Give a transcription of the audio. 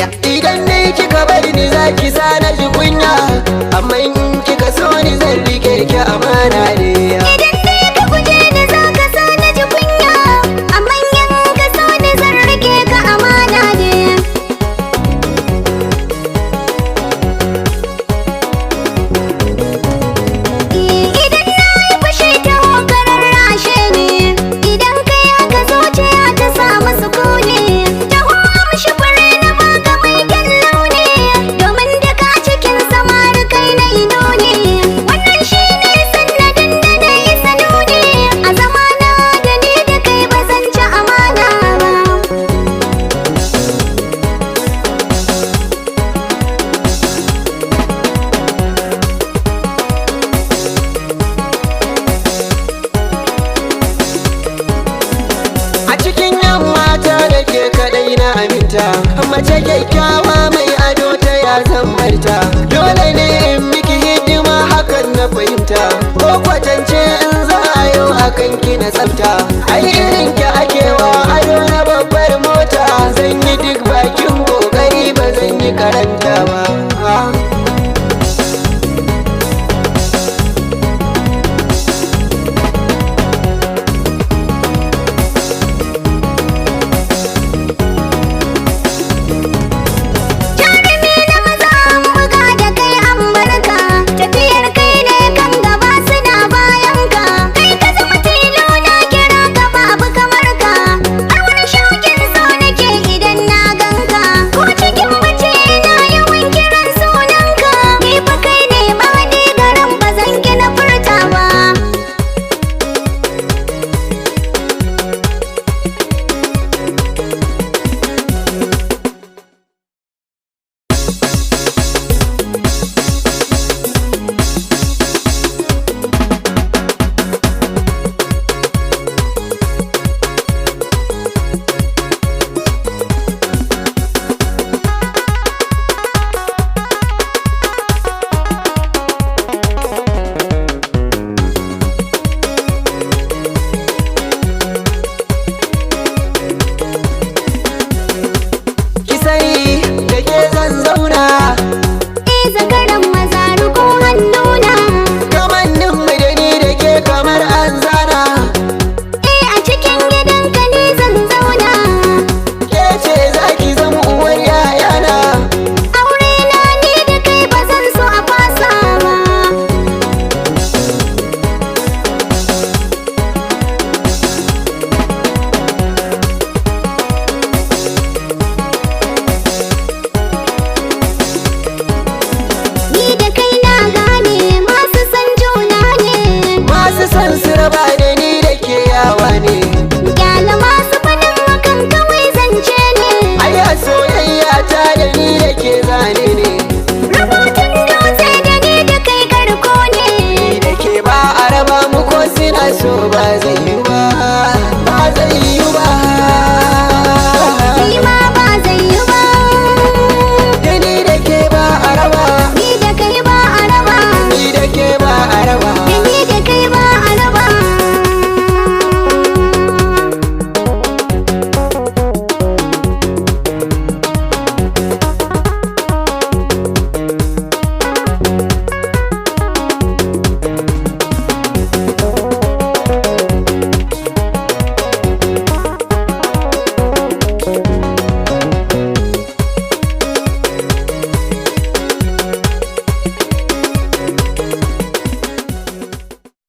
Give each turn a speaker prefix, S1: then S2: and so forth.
S1: Idan ne kika bari ni zaki sa na ji kunya, amma in kika so ni zan rike ki amana ne.
S2: Idan dai ka guje ni za ka sa na ji kunya, amma in ka so ni zan rike ka amana ne. Idan na yi fushi ta hokarar rashe ne, idan ka haka zuciya ta samu sukuni. Taho amshi fure na baka mai kyan launi, domin duka cikin samari kai na yi nuni. Wannan shi ne sannadin da na isa nuni, a zamana da ni da kai ba zan ci amana ba.
S1: A cikin yan mata da ke kadai na aminta, mace kyakkyawa mai ado ta ya zan barta. Dole ne in miki hidima, hakan na fahimta, ko kwatance in za a yau akan ki na tsafta. Ai irin